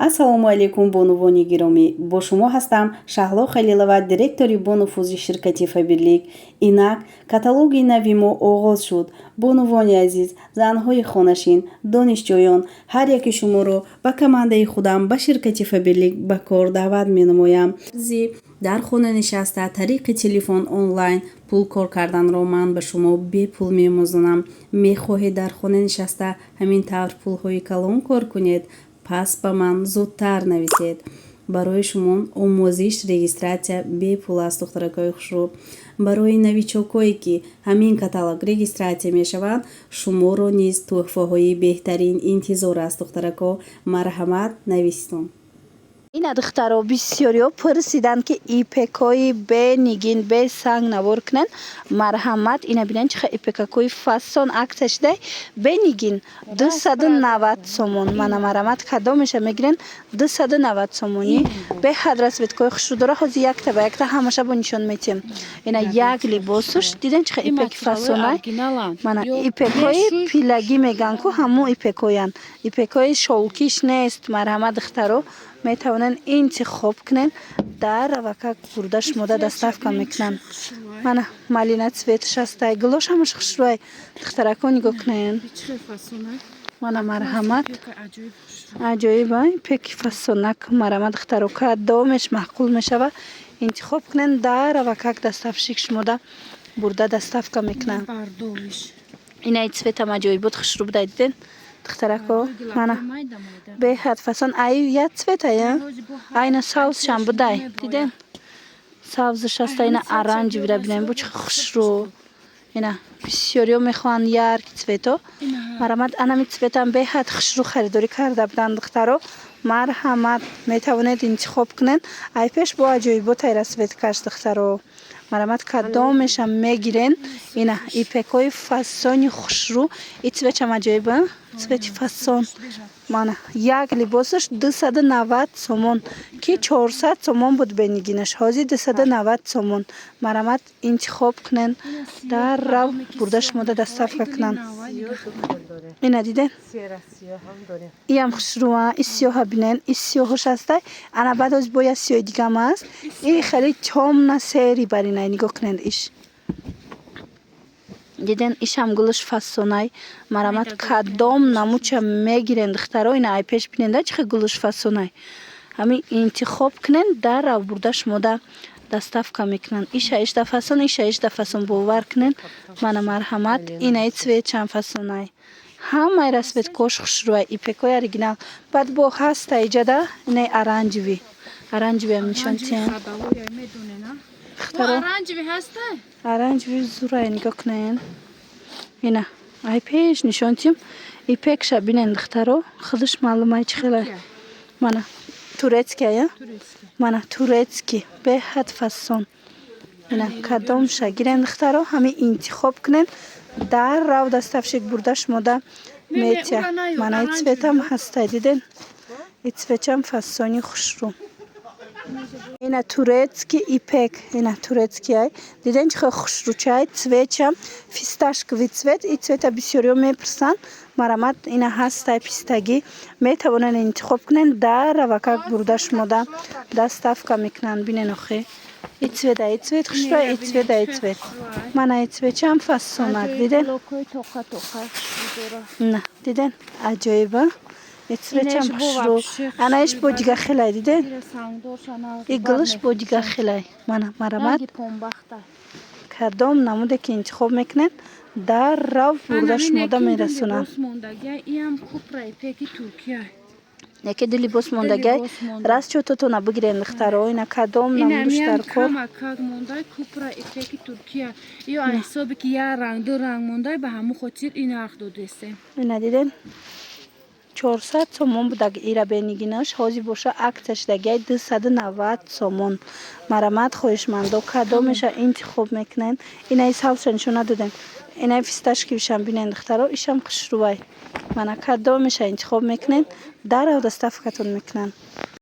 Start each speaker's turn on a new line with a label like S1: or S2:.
S1: Ассалому алайкум, бонувони гиромӣ! Бо шумо ҳастам Шаҳло Халилова, директори бонуфузи ширкати «Фаберлик». Инак, каталоги нави мо оғоз шуд. Бонувони азиз, занҳои хонашин, донишҷӯён, ҳар яки шуморо ба командаи худам, ба ширкати «Фаберлик» ба кор даъват менамоям. Зи дар хона нишаста, тариқи телефон онлайн пул кор карданро ман ба шумо бепул меомӯзонам. Мехоҳед дар хона нишаста ҳамин тавр пулҳои калон кор кунед? Пас ба ман зудтар нависед. Барои шумо омӯзиш, регистрация бепул аст. Духтаракҳои хушрӯ, барои новичок ое ки ҳамин каталог регистрация мешаванд, шуморо низ тӯҳфаҳои беҳтарин интизор аст. Духтарако, марҳамат, нависитон.
S2: Ина, духтаро, бисёриҳо пурсиданд, ки ипекҳои бе нигин, бе санг навор кунанд. Марҳамат, ина бинед, чӣ хел ипекакҳои фасон акция шудай. Бе нигин 290 сомон. Мана, марҳамат, кадомеша мегирен, 290 сомонӣ. Беҳад расцветка ҳои хушрӯ дора. Ҳозир якта ба якта ҳамаша бо нишон метиҳем. Ина як либосуш, диден, чӣ хел ипеки фасонай. Мана, ипекҳои пилагӣ мегӯянд ку, ҳамун ипекҳоянд, ипекҳои шовкиш нест. Марҳамат, духтаро, метавонед интихоб кунед, дар равакак бурда шумода доставка мекунанд. Мана, малина цвет аш ҳастай, гулош ҳамаш хушрӯай. Духтарако, нигоҳ кунед. Мана, марҳамат, аҷоиб ипеки фасонак. Марҳамат, духтаро, кадомеш маъқул мешава, интихоб кунед, дар равакак доставщик шумода бурда доставка мекунанд. Инаи цвет ам аҷоибот, хушрӯ будай, диден, духтарако? Мана, беҳад фасон. Ай як цвет ая, айна савзшам будай, диден, савзш аста. Ина оранжевый ра бинем, бу чӣ хушрӯ. Ина бисёриҳо мехоҳанд яркий цвет о. Марҳамат, анами цвет ам беҳад хушрӯ, харидорӣ карда буданд. Духтаро, марҳамат, метавонед интихоб кунед. Ай пеш бо аҷоиботай расцветка ш. Духтаро, марҳамат, кадомеша мегирен? Ина ипекҳои фасони хушрӯ. И цвет чам аҷоиба, цвет и фасон. Мана, як либосаш 290 сомон, ки 400 сомон буд бенигинаш, ҳозир 290 сомон. Марҳамат, интихоб кунен, дар рав бурда шумода доставка кунанд. Ина диден, иам хушрӯа. И сиёҳа бинен, и сиёҳош ҳастай. Ана, баъд оз бо як сиёҳи дигам аст, и хеле тёмно-серый баринай. Нигоҳ кунед, иш диден, ишам гулаш фасонай. Марҳамат, кадом намуча мегирен, духтаро? Ина ай пеш биненда, чӣ хел гулаш фасонай. Ҳамин интихоб кунен, дар рав бурда шумода доставка мекунанд. Иша ишда фасон, иша ишда фасон, бовар кунен. Мана, марҳамат, инаи цвет чам фасонай. Ҳамаи расцветка ҳош хушрӯай, ипекҳои оригинал. Баъд бо ҳаста иҷада инаи оранжевый, оранжевый ам нишон тиҳем. Оранжевый зурай, нигоҳ кунен. Ина ай пеш нишон тиҳем, ипекша бинен, духтаро, худаш маълумай чӣ хелай. Мана, турецкий ая, мана, турецкий, беҳад фасон. Ина кадомша гирен, духтаро, ҳамин интихоб кунен, дар рав доставщик бурда шумода метия. Мана, и цвет ам ҳастай, диден, и цвет чам фасони хушрӯ. Ина турецкий ипек, ина турецкий ай, диден, чӣ хел хушрӯчай. Цвет чам фисташковый цвет. И цвет а бисёриҳо мепурсанд. Марҳамат, ина ҳастай пистагӣ, метавонед интихоб кунен, дар равакак бурда шумода доставка мекунанд. Бинен охе, и цвет а, и цвет хушрӯ, и цвет а, и цвет. Мана, и цвет чам фасонак, диден? На, диден, аҷоиба, и цвет чам хушрӯ. Анаиш бо дига хелай, диден, и гулаш бо дига хелай. Мана, марҳамат, кадом намуде ки интихоб мекунед, дар рав бурда шумода мерасонанд. Яке ду либос мондагай, раз чототона бигирен, духтаро. Ина кадом намудуш дар кор.
S3: Купра ипеки Туркия ё ҳисоби ки як ранг, ду ранг мондай, ба ҳамун хотир ин нарх додестем.
S2: Ина диден, 400 сомон будаг ира бенигинаш, ҳозир боша акция шудагиай, 290 сомон. Марҳамат, хоҳишмандо, кадомеша интихоб мекунед? Инаи савзша нишон надодем, инаи фисташковый шам бинен, духтаро, ишам хушрӯвай. Мана, кадомеша интихоб мекунед, дарав доставка тон мекунанд.